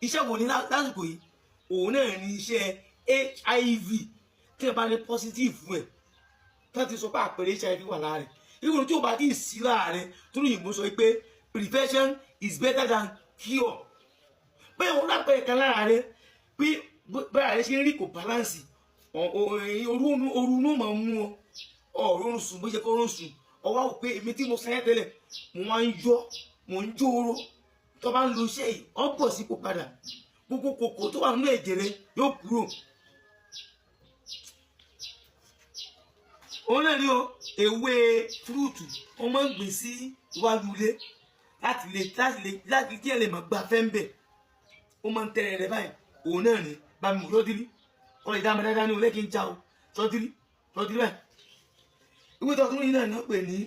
Iṣẹ́ wo ni lásìkò yìí? Òun náà ní iṣẹ́ HIV. Tí ẹ bá ní positive fún ẹ, tó ti sọ pé àpẹẹrẹ HIV wà lára rẹ̀, ìwọ̀n tí o bá ti sí lára rẹ̀, tó ní ìmọ̀ sọ pé prevention is better than cure, pé òun lápẹẹrẹ kan lára rẹ̀, pé bẹ́ẹ̀ rẹ̀ ṣe ń rí kò balance, orú inú máa ń mú ọ, ọ̀rọ̀ sùn bó ṣe kó rún sùn, ọwọ́ wò pé èmi tí mo sẹ́yìn tẹ́lẹ̀, mo máa ń yọ, mo ń jóró. Tó bá ń lo iṣẹ́ yìí, ọ bọ̀ sípò padà, gbogbo kòkò tó wà nínú ẹ̀jẹ̀ rẹ yóò kúrò. Òun náà ni o, ewé fúrúùtù, wọ́n máa ń gbìn sí iwájú ilé láti lè kí ẹ lè máa gba fẹ́ńbẹ̀. Ó máa ń tẹ́rẹ̀ rẹ báyìí. Òun náà ni bá mi mú lọ́dírí kọ́ lè dá mi dáadáa ní olé kí n já o sọdírí sọdírí báyìí. Ewé tuntun yìí náà ni wọ́n pè ní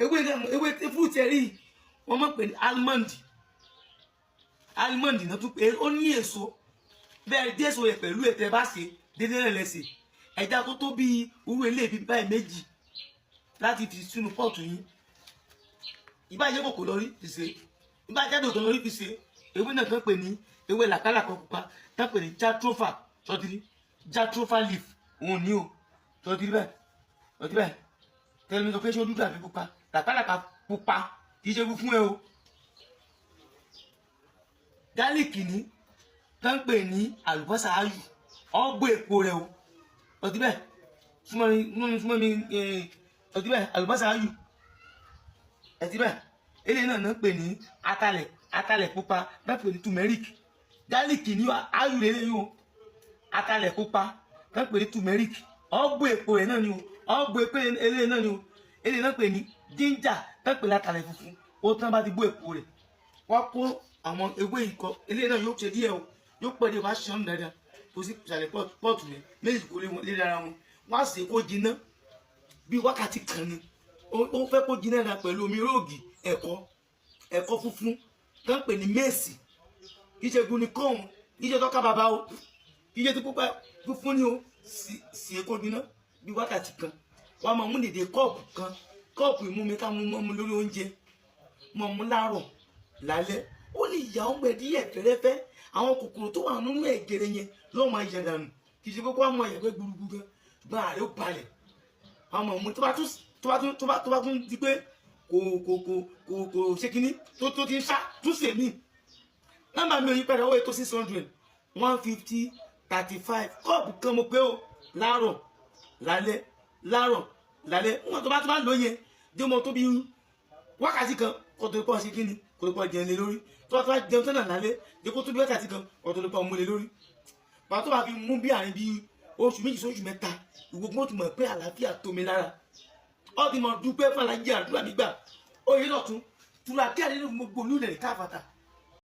ewé náà, ewé fúrúùtù ẹ̀rí, wọ́n máa ń pè ní almond. Almond náà tún pé ó ní èso bẹ́ẹ̀ dé, èso rẹ̀ pẹ̀lú ètò ẹ bá ṣe déédéé rẹ̀ lẹ́sẹ̀, ẹja tó tó bíi irú eléèbí báyìí méjì láti fi sínú pọ́ọ̀tù yín. Ìbájẹ́ kòkò lórí fi ṣe, ìbájẹ́ dòdò lórí fi ṣe. Ewé náà tán pè ní ewé làkàlàkọ pupa, tán pè ní jatropha, sọtiri jatropha leaf, òun ní o. Sọtiri bẹ́ẹ̀, sọtiri bẹ́ẹ̀. Tẹ́lẹ̀ mi sọ pé ṣé ó dúdú àbí pupa? Làkàlàkà pupa, kì í ṣe fún ẹ o. Gálíìkì ní tán pè ní àlùbọ́sà ayù, ọgbọ́ èpo rẹ o. Ọtí bẹ́ẹ̀, súnmọ́ mi, súnmọ́ mi. Ọtí bẹ́ẹ̀, àlùbọ́sà ayù ẹtí bẹ́ẹ̀. Eléyìí náà náà pè ní atalẹ̀, atalẹ̀ pupa bẹ́ẹ̀ pè ní turmeric. Gálíìkì ní ayù lélẹ́yìn o, atalẹ̀ pupa bẹ́ẹ̀ pè ní turmeric, ọgbọ́ èpo rẹ̀ náà ni o, ọgbọ́ èpo eléyìí náà ni o. Eléyìí náà pè ní ginger, bẹ́ẹ̀ pè ní atalẹ̀ funfun. Ó tán, bá ti bó èpo rẹ̀, wọ́n kó àwọn ewé ikọ̀ eléyìí náà, yóò ṣe díẹ̀ o, yóò pẹ́ díẹ̀, wá ṣan dáadáa, kó sí ìsàlẹ̀ pọ́ọ̀tù rẹ̀ méjì, kó lé lára wọn, wọ́n á sè kó jiná bí wákàtí kan ni. Ó fẹ́ kó jiná dáadáa pẹ̀lú omi róògì ẹ̀kọ, ẹ̀kọ funfun tó ń pè ní maize. Kì í ṣe gun ni kọ́ọ̀n, kì í ṣe tọ́ka bàbá o, kì í ṣe tó pupa, funfun ni o. Sì kó jiná bí wákàtí kan, wọ́n á máa mú dèdè kọ́ọ̀pù kan, kọ́ọ̀pù ìmúmi ká mú mọ́ lórí oúnjẹ, mọ́ mú láàárọ̀ lálẹ́. Ó lè yà ọ́ díẹ̀ fẹ́rẹ́fẹ́, àwọn kòkòrò tó wà nínú ẹ̀jẹ̀ rẹ̀ yẹn ló máa yẹ dànù. Kì í ṣe kókó àwọn ẹ̀yẹ̀gbẹ́ gbúgbú gan, ṣùgbọ́n ààrẹ ó balẹ̀. Àwọn ọmọ tó bá tún di pé kò ṣe kínní tó ti ń ṣá, tún ṣe mí. Nọ́mbà mi ò yí padà, ó ètò 600 150 35. Kọ́ọ̀pù kan mo pé o, láàárọ̀ lálẹ́, láàárọ̀ lálẹ́. Wọn tó bá lóye dé mọ tó bí wákàtí kan kó tó pọ̀ sí kínní, kó tó pọ̀ jẹun lé lórí. Tó bá jẹun tán náà lálẹ́, dé kó tó bí wákàtí kan kó tó pọ̀ mú lé lórí. Bàbá tó bá fi mú bí àárín bí oṣù 2 sóṣù 3, ìwọ gbọ́n tó mọ̀ pé àlàáfíà tó mi lára, ọ ti mọ̀ dúpẹ́ fàlàjì àdúrà mi gbà. Oyè lọ́tún tura kí àdéhùn gbogbo olúlẹ̀ káfàtà.